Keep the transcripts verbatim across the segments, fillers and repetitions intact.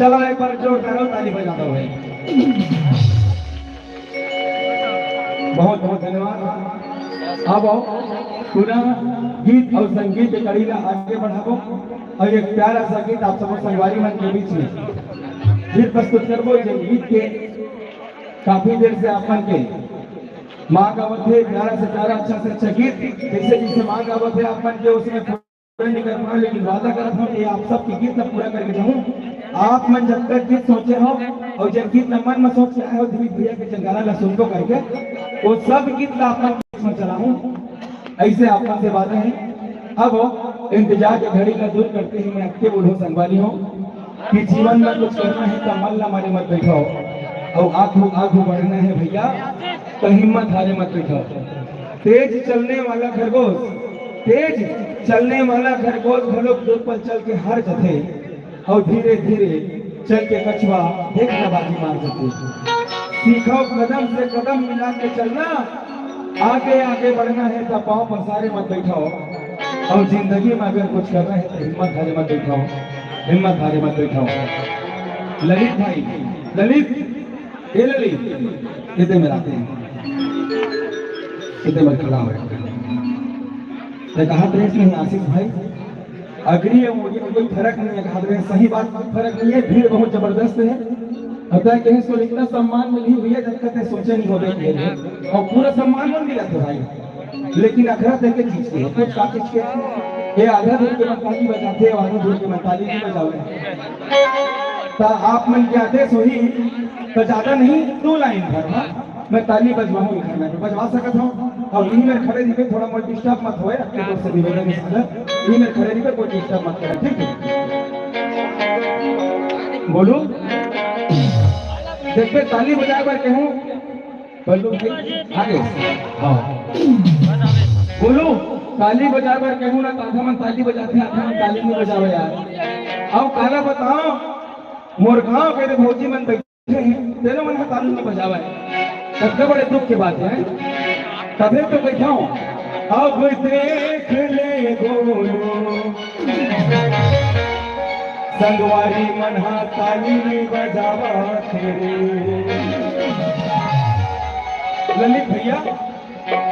चला, एक बार जोरदार ताली बजा दो भाई। बहुत बहुत धन्यवाद। अब पुनः गीत और संगीत के कड़ी ला आगे बढ़ाबो और एक प्यारा सा गीत आप सब संगवारी मन के बीच में फिर प्रस्तुत करबो। जो गीत के काफी देर से आप मन के माँ गावत हे, प्यारा से प्यारा, अच्छा से अच्छा गीत, जैसे जैसे माँ गावत हे आप मन के उसमें पूरा नहीं कर पाए, लेकिन वादा करत हूँ कि आप सबके गीत ला पूरा करके जाऊँ। आप मन जब तक गीत सोचे हो और जब गीत ला मन में सोच के आए हो, दिलीप भैया के जंगारा ला सुनबो करके, वो सब गीत ला आप मन के बीच में चलाऊँ, ऐसे आप मन से वादा है। अब इंतजार के घड़ी ला दूर करते हुए मैं अतके बोलहूँ संगवारी हो कि जीवन में कुछ करना है तो मन ला मारे मत बैठाओ, और आगू आगू बढ़ना है भैया तो हिम्मत हारे मत बैठाओ। तेज चलने वाला खरगोश, तेज चलने वाला खरगोश घलो दो पल चल के हार जथे और धीरे धीरे चल के कछुआ देखना बाजी मार जथे। सीखो कदम से कदम मिला के चलना, आगे आगे बढ़ना है तो पाँव पसारे मत बैठाओ, और जिंदगी में अगर कुछ करना है तो हिम्मत हारे मत बैठाओ, हिम्मत हारे मत बैठाओ। ललित भाई, ललित, ये ललित, ये दे मेरा आते हैं, ये दे मेरा खड़ा हो। मैं कहा प्रेस नहीं आशीष भाई, अग्री है, वो कोई फर्क नहीं है, कहा, सही बात, कोई फर्क नहीं है, भीड़ बहुत जबरदस्त है। अब तय कहे सो इतना सम्मान मिली हुई है, जब तक सोचे नहीं होते के लिए। और पूरा सम्मान मन मिला था भाई, लेकिन अखरा तय के चीज के, कुछ का चीज के, ये आधा दूर के मंताली बजाते हैं, आधा दूर के मंताली नहीं बजावे। तो आप मन के आदेश हुई, तो ज्यादा नहीं, दो लाइन भर, हाँ? मैं ताली बजवाहूँ, इखर में बजवा सकत हूँ। और इही मेर खड़े रहिबे, थोड़ा मोर डिस्टर्ब मत होए, आपके दोस्त से निवेदन है सादर, इही मेर खड़े रहिबे, कोई डिस्टर्ब मत करे, ठीक है? बोलू, देखबे, ताली बजाए बर कहूँ, बल्लू जी, आगे, हाँ, बोलू, ताली बजाए बर कहूँ ना, तो आधा मन ताली बजाथे, आधा मन ताली नहीं बजावे यार। अब काला बताओ, मोर गाँव के भौजी मन बैठे तेनो मन ह ताली नहीं बजावे, कतका बड़े दुख के बात है। तभे तो बैठा हूँ। अब देख ले गोलू, संगवारी मन ह ताली नहीं बजावा तेरे। ललित भैया,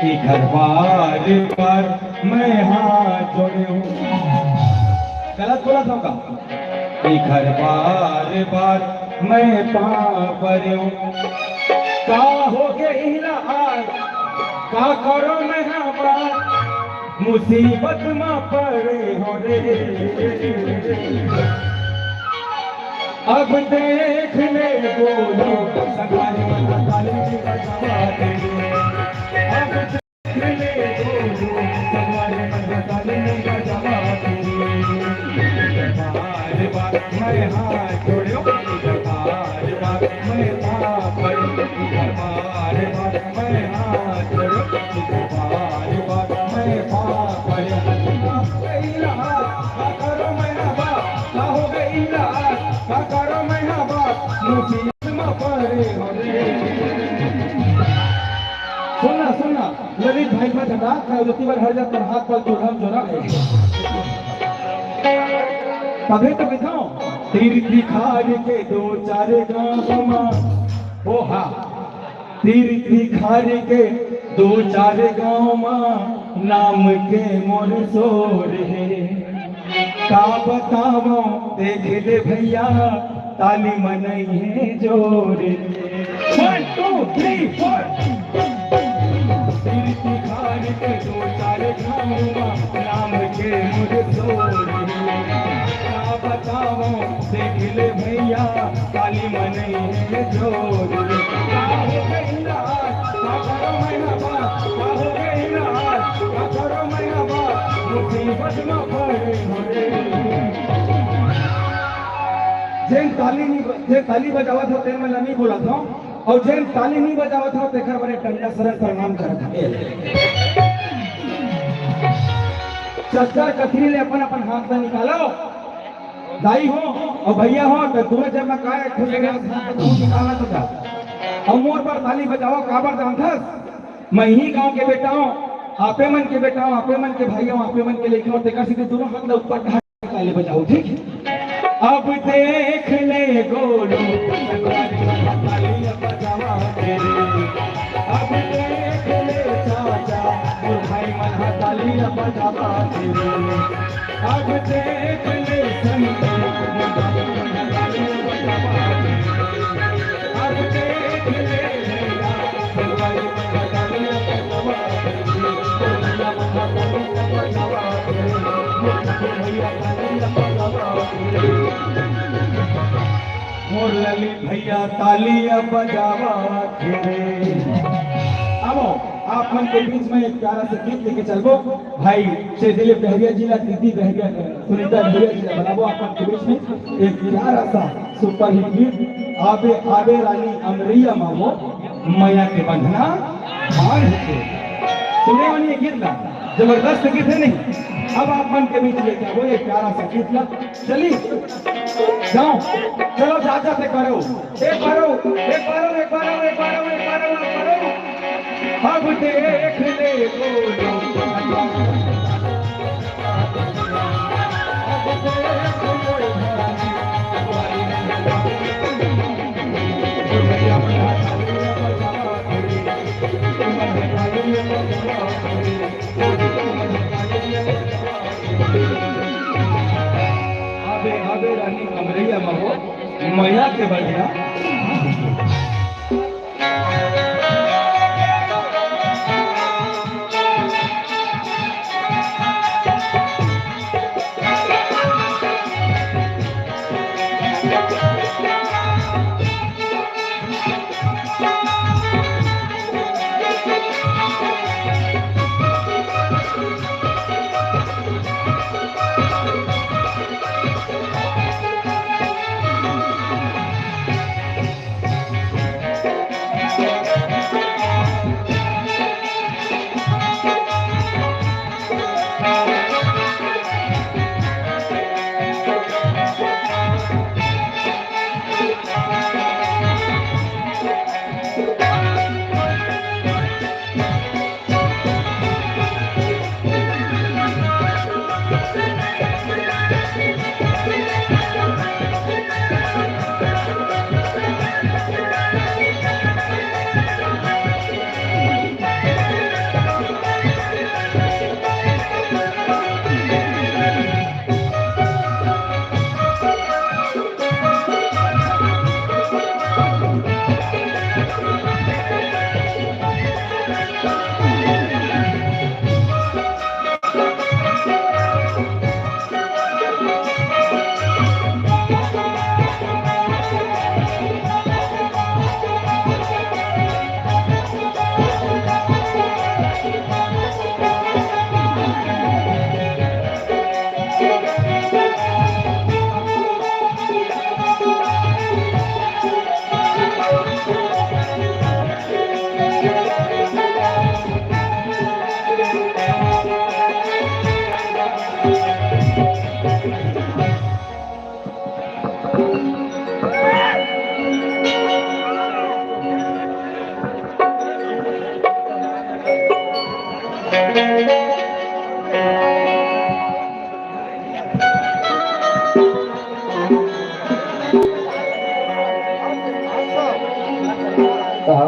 इखर बार बार मैं हाथ जोड़े हूँ। गलत बोला था का? इखर बार बार मैं पाँव परे हूँ। का हो गे इला आज, का करो मैं हमार, मुसीबत मा परे हो रे। अब देख ले गोलू, संगवारी मन ताली बजावा तेरे। अब सुनना, सुनना, ललित भाई मत हटा, मैं ओती बर हर जात पर हाथ पर जोरम जोरम है। तभे तो कथंव, तीर तिखार के दो चार गाँव मा, ओ हा, तीर तिखार के दो चार गाँव मा, नाम के मोर सोर हे। का बतावंव, देख ले भैया, ताली म नइ हे जोर। One, two, three, four। तीर तिखार के दो चार गाँव मा, नाम के मोर सोर हे। का बतावंव, देख ले भैया, ताली म नइ हे जोर। का हो गइल आज, का करो मैं ना बात, का हो गइल आज, का करो मैं ना बात, मुसीबत म पड़े हो रे। जेन ताली नहीं, जेन ताली बजावत हो, तेन मन ला नहीं बोलत हो, अउ जेन ताली नहीं बजावत हो, तेखर बरे टंडा सरन प्रणाम करत हो। चच्चा कथरी ले अपन अपन हाथ ला निकालो। दाई हो अउ भैया हो, त दूनों जन म काय एक ठो जगह हाथ ला निकाला तो का? अउ मोर बर ताली बजावव, काबर जानथस? मैं इही गांव के बेटा हूँ, आपे मन के बेटा हूँ, आपे मन के भाई हूँ, आपे मन के लइका हूँ, तेकर सेती दूनों हाथ ला ऊपर ताली बजाओ, ठीक? अब देख ले गोलू, संगवारी मन ह ताली बजावत हे रे। अब देख ले चाचा, मोर भाई मन ह ताली बजावत हे रे। अब देख ले संगवारी मन ह ताली बजावत हे रे। अब देख ले भैया, संगवारी मन ह ताली बजावत हे रे। भैया मन ह ताली बजावत हे रे। मोर ललित भैया तालिया बजावत हे रे। अब आप मन के बीच में एक प्यारा सा गीत लेके चलबो। भाई श्री दिलीप डहरिया जी ला, दीदी डहरिया, सुनीता डहरिया जी ला बुलाबो आप मन के बीच में। एक प्यारा सा सुपरहिट गीत, आबे आबे रानी अमरैया मा वो मया के बंधना बांध के। सुने हो नहीं ये गीत ला? जबरदस्त गीत हे नहीं? अब आप मन के बीच लेके आबो ये प्यारा सा गीत ला। चली, जाओ, चलो, जा, जा, एक बार हो, एक बार हो, एक बार हो, एक बार हो, एक बार हो, एक बार हो, एक बार हो। अब देख ले गोलू। आबे, आबे रानी अमरैया मा वो मया के बंधना।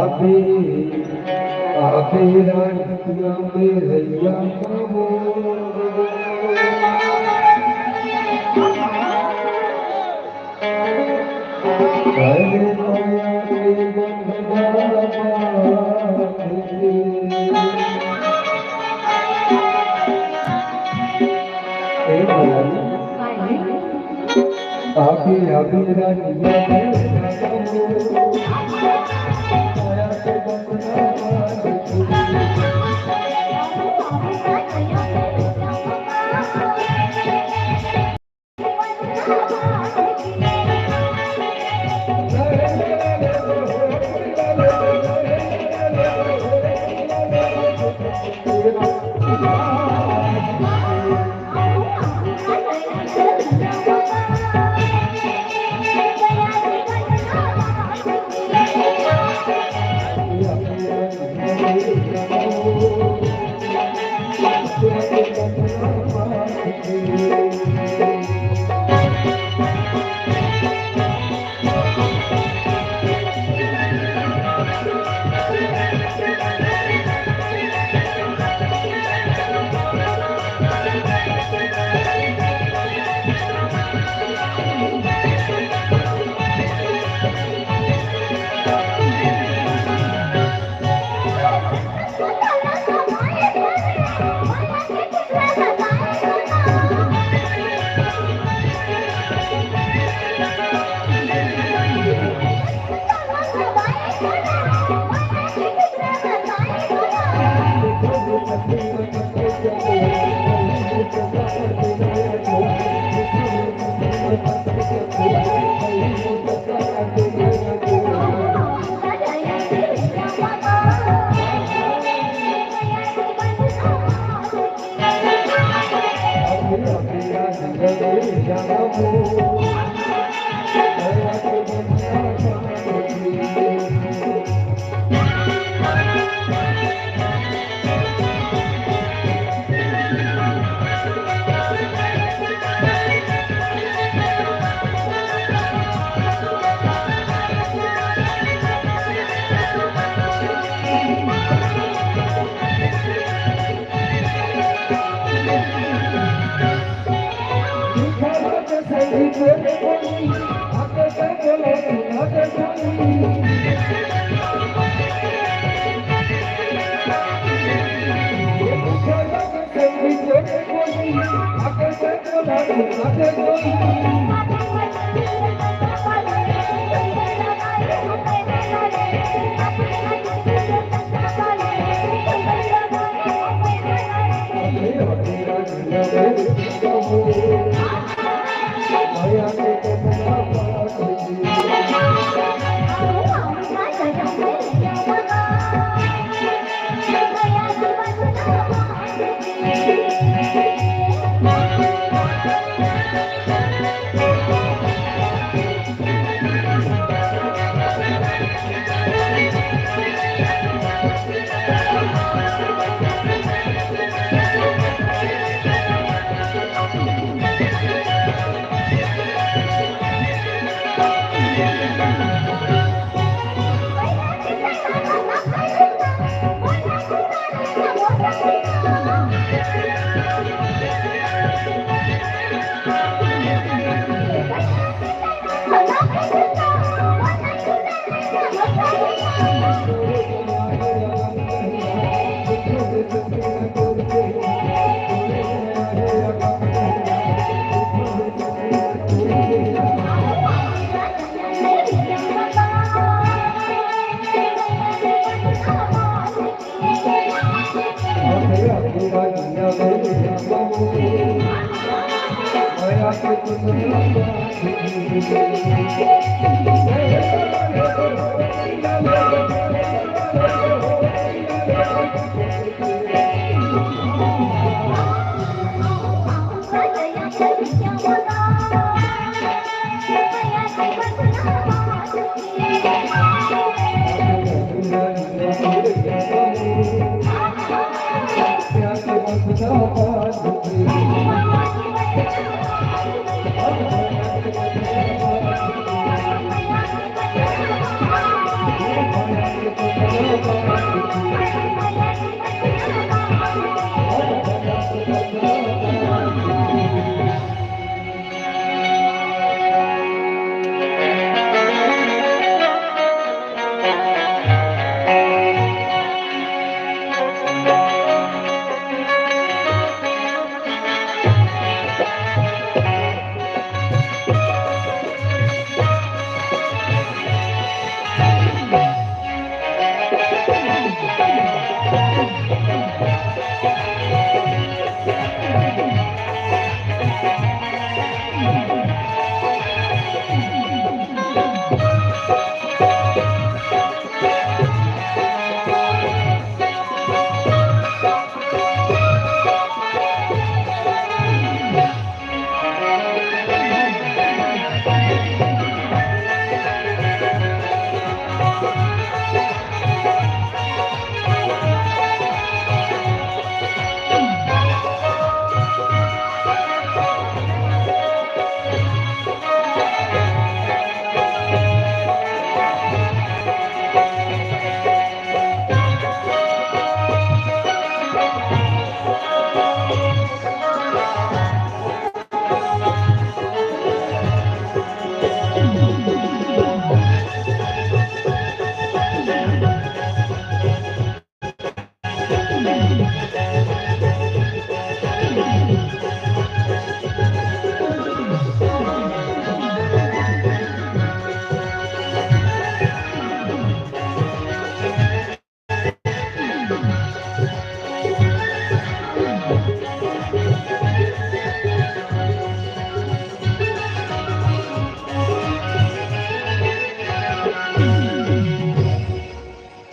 आबे, आबे रानिया में रैया बाबू। अरे माया के बंधना बांध के। ए भवानी, आगे, आगे रानिया के माया के बंधना बांध के।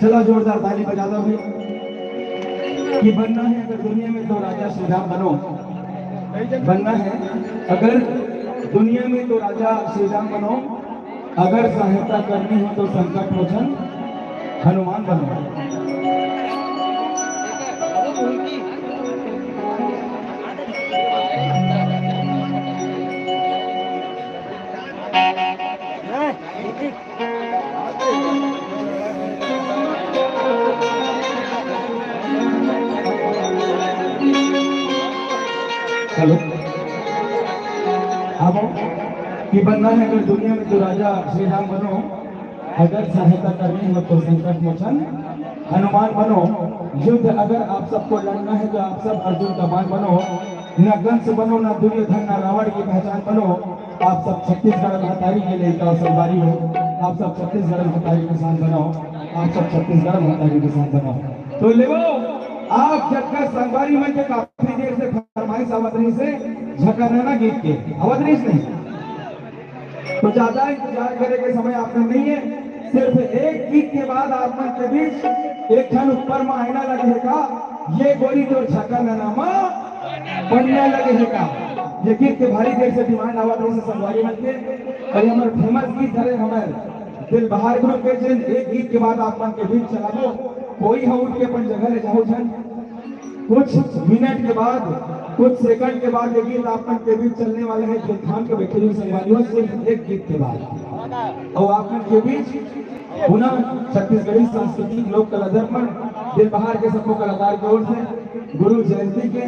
चलो, जोरदार ताली बजा दो भाई। कि बनना है अगर दुनिया में तो राजा श्री राम बनो, बनना है अगर दुनिया में तो राजा श्री राम बनो, अगर सहायता करनी हो तो संकट मोचन हनुमान बनो। हेलो, अब कि बनना है अगर दुनिया में तो राजा श्री राम बनो, अगर सहायता करनी हो तो संकट मोचन हनुमान बनो। युद्ध अगर आप सबको लड़ना है तो आप सब अर्जुन का बाण बनो, ना कंस बनो, ना दुर्योधन, ना रावण की पहचान बनो। आप सब छत्तीसगढ़ महतारी के लइका संगवारी हो, आप सब छत्तीसगढ़ महतारी किसान बनो, आप सब छत्तीसगढ़ महतारी किसान बनो। तो लेवो, आप जतका संगवारी मन के काफी देर से फरमाइश आवत रहिस हे झकानना गीत के, आवत रहिस नहीं? तो ज्यादा इंतजार करे के समय आपका नहीं है। सिर्फ एक गीत के बाद आप मन के बीच एक ठन ऊपर में आईना लगे हे का, ये गोरी तोर झकानना मा पन्ना लगे हे का। ये गीत के भारी देर से डिमांड आवत रहिस हे संगवारी मन के, और ये हमर फेमस गीत हरे, हमर दिल बहार ग्रुप के जिन एक गीत के बाद आप मन के बीच चलाबो, कोई ह उठ के अपन जगह ले जाहू झन। कुछ मिनट के बाद, कुछ सेकंड के बाद ये गीत आप मन के बीच चलने वाले हैं दिलखान के बेहतरीन संगवारी हो, सिर्फ एक गीत के बाद। और आप मन के बीच पुनः छत्तीसगढ़ी सांस्कृतिक लोक कला दर्पण दिल बहार के सबको कलाकार की ओर से गुरु जयंती के,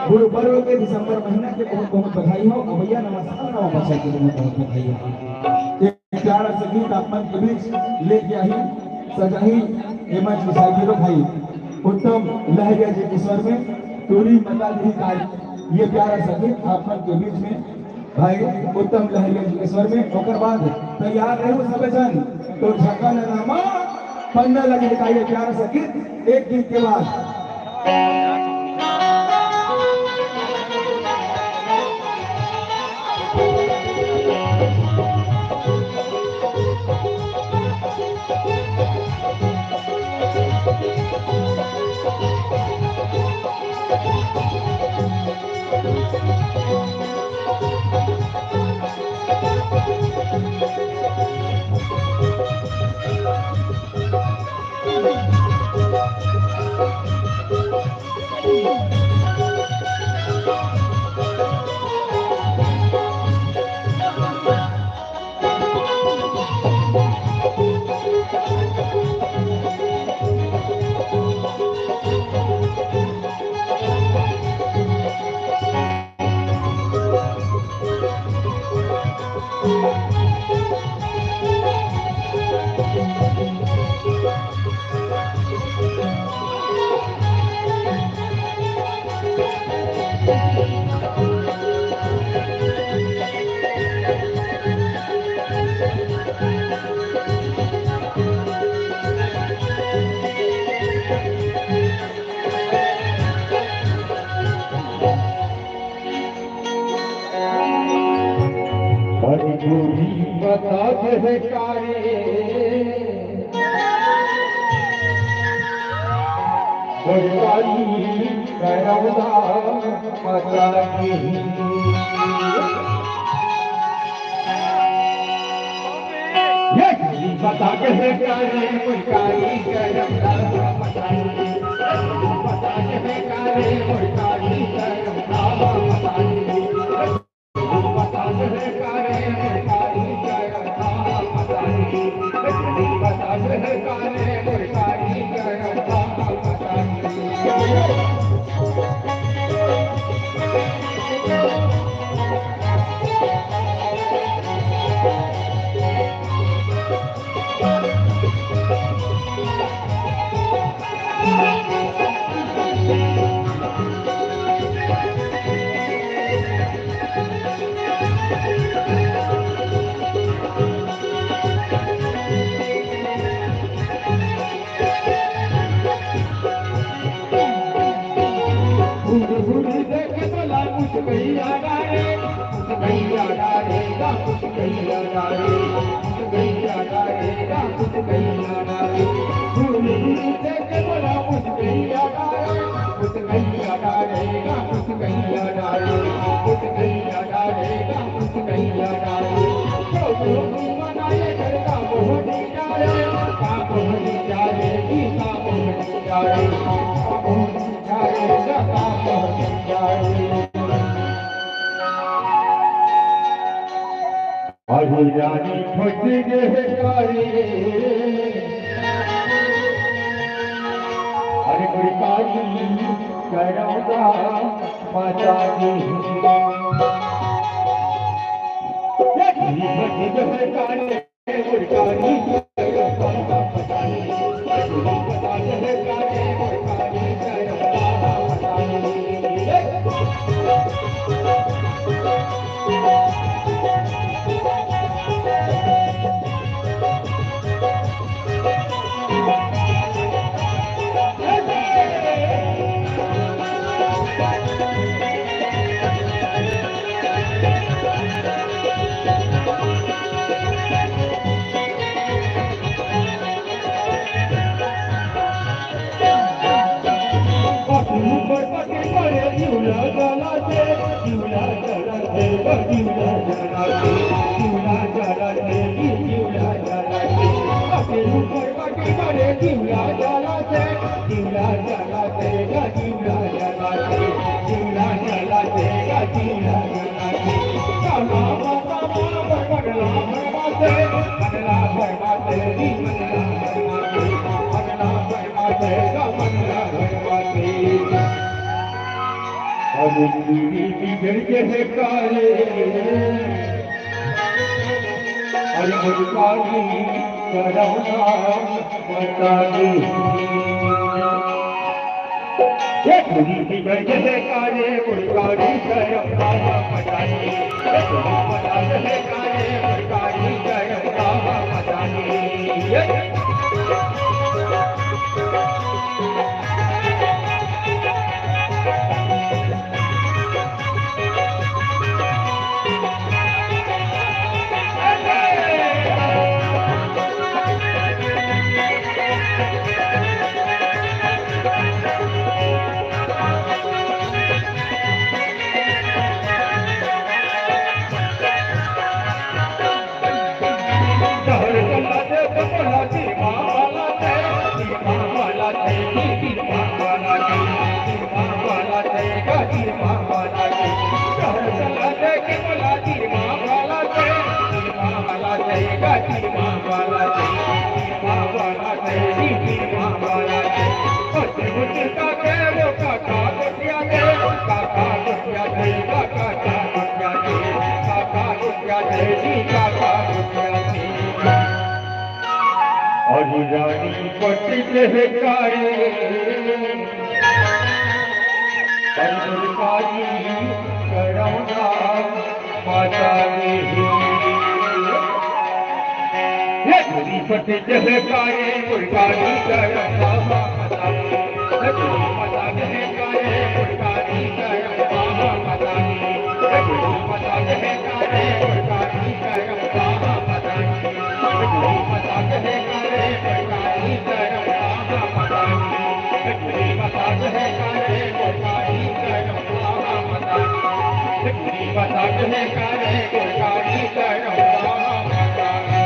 गुरु पर्व के दिसंबर महीना के बहुत बहुत बधाई हो। अवैया नवा साल नवा बछर के बहुत बहुत बधाई हो। एक प्यारा सा गीत आप मन के बीच लेके आही, सजाही एमएच विशाल गिरो भाई, उत्तम लहरिया जी के स्वर में, टूरी मता दी गाय। ये प्यारा सा गीत आप मन के बीच में भाई उत्तम लहरिया जी के स्वर में। ओकर बाद तैयार रहू सबे जन, तो झकानना मा पन्ना लगे हे का, ये प्यारा सा गीत, एक गीत के बाद। मजबूरी बता दे कारे, बड़ी करौदा बता दे। ये बता दे कारे, कोई कारी करौदा बता दे। बता दे कारे, कोई कारी करौदा बता दे। अरे रानी फंस गए कारे, अरे गुरकारी करौदा माता जी। ये फंस गए कारे, गुरकारी करौदा माता जी। अब बीवी बिगड़ के है काले, अरे गुरकारी करौदा माता जी। ये बीवी बिगड़ के है काले, गुरकारी करौदा माता जी। ये बीवी बिगड़ के है काले, गुरकारी करौदा माता जी। ये अरे रानी पति के है कारे, अरे गुरकारी करौदा माता जी। ये गुरकारी पति के है कारे, गुरकारी करौदा माता जी। ये गुरकारी पति के है कारे, गुरकारी करौदा माता जी। ये गुरकारी पति के है कारे, गुरकारी करौदा माता जी।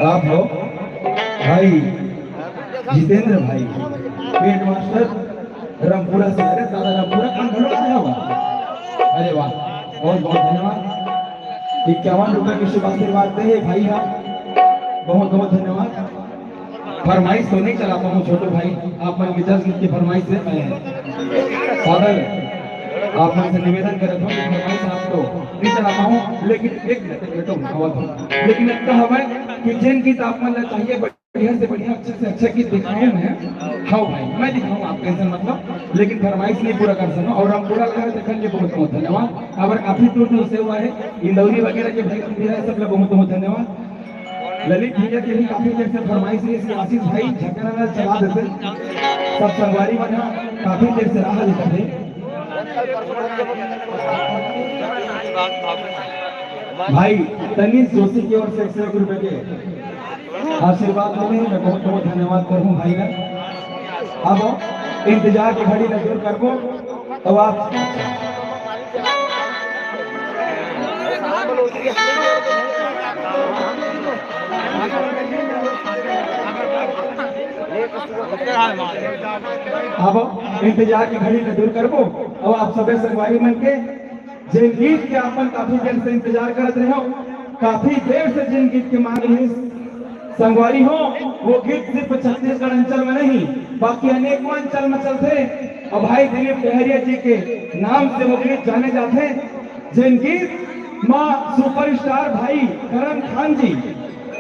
आप हो भाई जितेंद्र भाई, हेडमास्टर रामपुरा से। अरे दादा, रामपुरा कौन घलो आया हुआ? अरे वाह, बहुत बहुत धन्यवाद। इक्यावन रुपए के शुभ आशीर्वाद दे हे भाई हा, बहुत बहुत धन्यवाद। फरमाइश तो नहीं चला पाऊँ छोटू भाई, आप मन के दस गीत के फरमाइश है, मैं सादर आप मन से निवेदन करत हूँ कि फरमाइश आप तो नहीं चला पाऊँ, लेकिन एक मिनट, एक मिनट, रुको, रुको। लेकिन इतना हवय कि जेन गीत आप मन ला चाहिए, बढ़िया से बढ़िया, अच्छे से अच्छे गीत दिखाऊँ मैं। हाँ भाई, मैं दिखाऊँ, आप टेंशन मत लो, लेकिन फरमाइश नहीं पूरा कर सकूँ। और हम पूरा लगा देखन के बहुत बहुत धन्यवाद। अब काफी दूर दूर से हुआ है, इंदौरी वगैरह के भाई भी है, सब लोग बहुत बहुत धन्यवाद। ललित भैया के भी काफी देर से फरमाइश है, इसलिए आशीष भाई झकना ना चला देते, सब संगवारी मन काफी देर से राह लेते थे। भाई तनीष जोशी की ओर से एक सौ एक रुपए के आशीर्वाद मिले हैं, मैं बहुत बहुत धन्यवाद करूँ भाई का। अब इंतजार की घड़ी ला दूर करबो, तो आप अब इंतजार की घड़ी ला दूर करबो, और आप सबे संगवारी मन के जेन गीत के आप मन काफी देर से इंतजार करत रहे हो, काफी देर से जेन गीत के मांग रहे संगवारी हो, वो गीत सिर्फ छत्तीसगढ़ अंचल में नहीं, बाकी अनेकों अंचल में चलथे। और भाई दिलीप डहरिया जी के नाम से वो गीत जाने जाथे, जेन गीत माँ सुपरस्टार भाई करण खान जी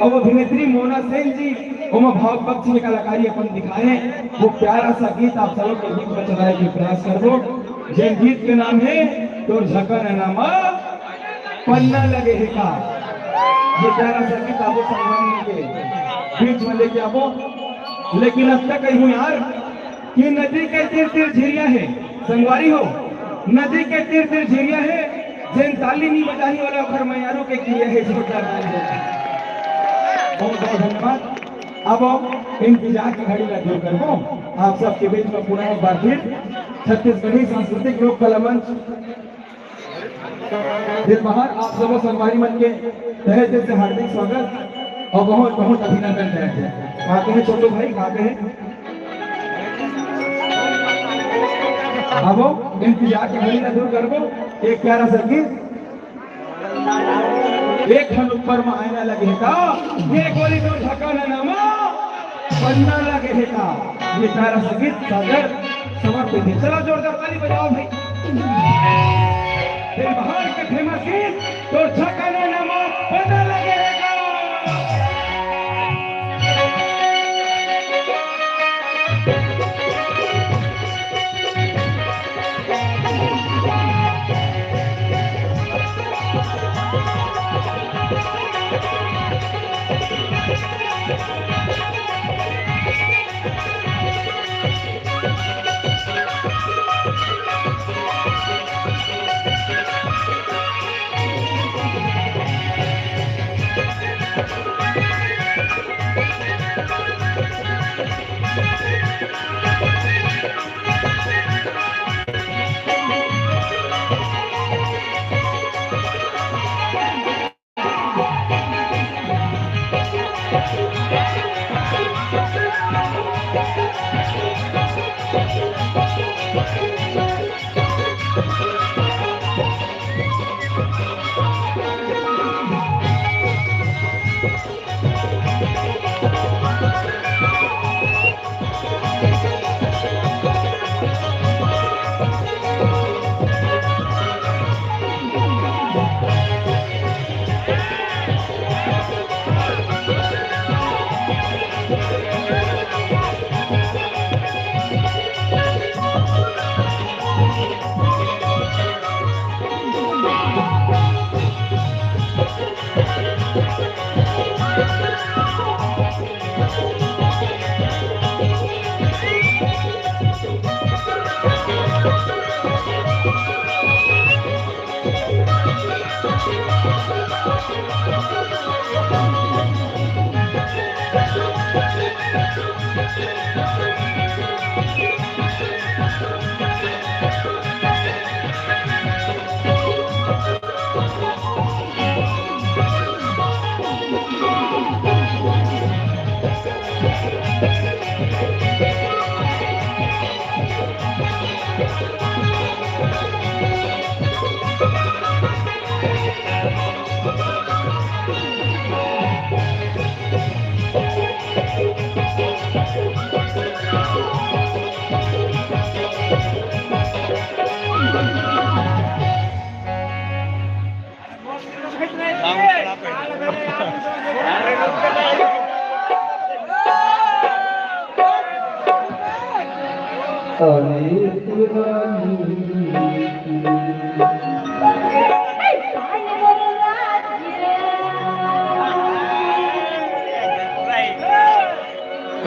और अभिनेत्री मोना सेन जी ओमा भाव पक्ष में कलाकारी अपन दिखाए। वो प्यारा सा गीत आप सबों के बीच में चलाए के प्रयास करबो, जेन गीत के नाम है तोर झकन नामा पन्ना लगे हे का। ये प्यारा सा गीत आपको संगवारी के बीच में लेके आबो। लेकिन अब तक कही हूँ यार कि नदी के तीर तीर झिरिया है, संगवारी हो, नदी के तीर तीर झिरिया है, जेन ताली नहीं बजाही वाला ओखर मयारू के किया है जोरदार ताली बजाए। बहुत बहुत धन्यवाद। अब इंतजार की घड़ी ला दूर करबो, आप सबके बीच में पुनः एक बार फिर छत्तीसगढ़ी सांस्कृतिक लोक कला मंच दिल बहार आप सबो संगवारी मन के तहे दिल से हार्दिक स्वागत और बहुत बहुत अभिनंदन करत हे। का कहे छोटू भाई, का कहे? अब इंतजार के घड़ी ला दूर करबो, एक प्यारा सा गीत। एक ठन ऊपर में आईना लगे हे का, ये गोली तो झकन नामा पन्ना लगे हे का। ये प्यारा सा गीत सादर समर्पित है। चला जोरदार ताली बजाओ भाई। फिर बाहर के फेमस गीत तो झकन नामा पन्ना लगे हे का। अरे रानी।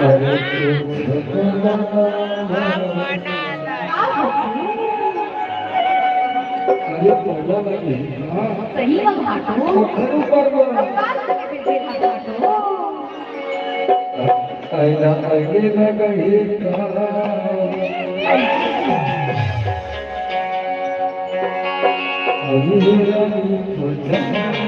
अरे तो झगड़ा। अरे बोला नहीं, हाँ। सही में घाटो। पत्थर ऊपर बोला। काल के फिर घाटो। ऐना ऐने न कही का। अरे रानी तो झगड़ा।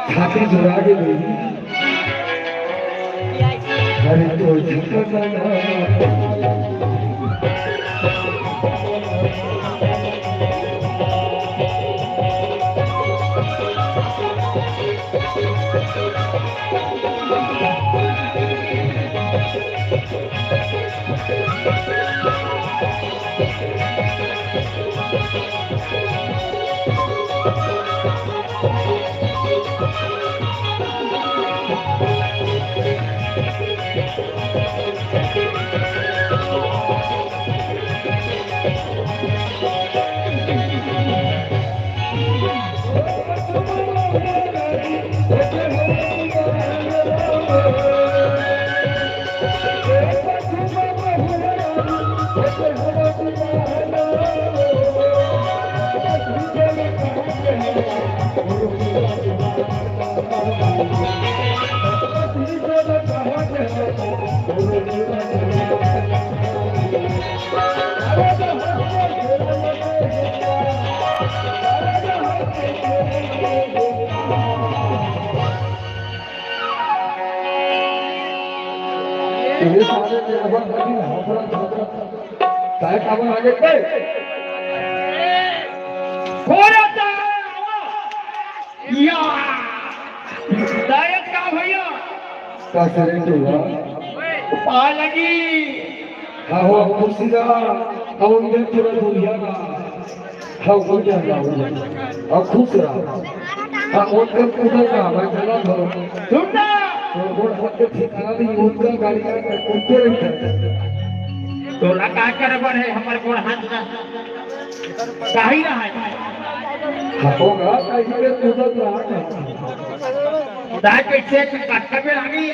छाती जुड़ा के बोली, अरे तो झुकना ना। ये सारे के अपन बनी हफड़ा झफड़ा। काय कामन आगे पे? घोड़ा ता-, या। दायक का भैया? का करे तू, हाँ? पा लगी। हाँ, हो, कुर्सी का, अब उनके पूरा दुनिया का। हाँ, हो जाएगा, हो जाएगा। अब खुश रहो। हाँ, वो तो पूरा का, मैं चला धरो। सुन ना। तो गोड़ हाथ के ठिकाना नहीं, उनका गाड़ी का कुत्ते नहीं करते। तोला का करे बड़े, हमर गोड़ हाथ का। काही ना है। हाँ, होगा, काही के कूदत रहा था। दाई कैसे कटका पे लागी?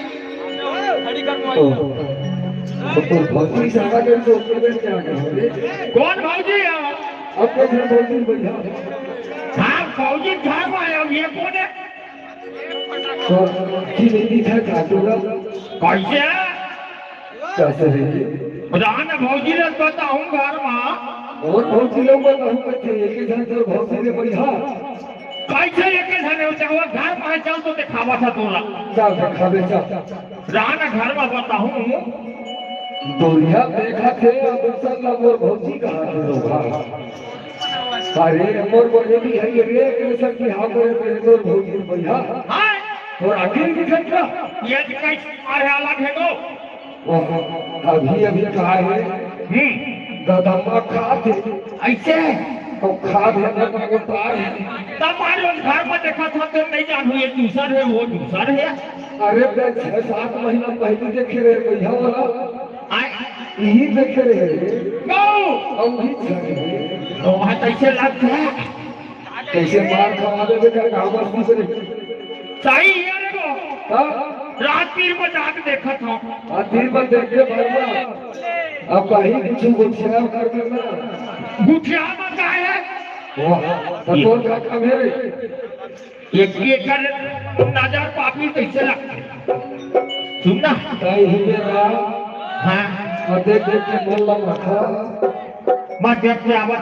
तो, तो, तो भौजी सारा के तो ऊपर में क्या कर रहे? कौन भौजी है? अब तो फिर भौजी बढ़िया। हाँ, भौजी घर में है, अब ये कौन है? तो की नहीं दिखा का तोला? कैसे? कैसे है ये? रान भौजी ल बताहूँ घर मा। मोर भौजी लोग बताहूँ कैसे? एक ही झन तोर भौजी ले बढ़िया। कैसे एक ही झन हो? चल, घर मा चल तो देखावा था तोला। चल, देखावे, चल। रान घर मा बताहूँ। दुनिया देखा थे, अब सब ला मोर भौजी कहा थे लोग, हाँ। अरे, मोर बने भी है ये रे, के सब की हाँ करे थे, मोर भौजी बढ़िया। हाँ। और आखिर भी खटका। ये कैसे मारे आला भेगो? ओहो, अभी, अभी कहा है? हम्म। गदम्मा खात हे। ऐसे? तो खात हे ना, तो उतार हे। तब मारे उस घर में देखा था, तो नहीं जानू, ये दूसर है, वो दूसर है। अरे, मैं छह सात महीना पहले देखे रहे, भैया वाला। आए? यही देखे रहे। गौ! और भी छह रहे। तो वहाँ कैसे लगता है? कैसे मार खवा दे बेटा, गाँव बस्ती से नहीं। सही है रे वो। हाँ? रात तीन बजे आके देखा था। हाँ, तीन बजे देख के भरना। अब कहीं कुछ गुठिया कर देना। गुठिया में का है? वाह, तो तोर का काम है रे? एक एकर नजर पापी कैसे लगते? सुन ना। कहीं ही में रहा। हाँ। और देख देख के बोल रहा था। मैं देख के आवा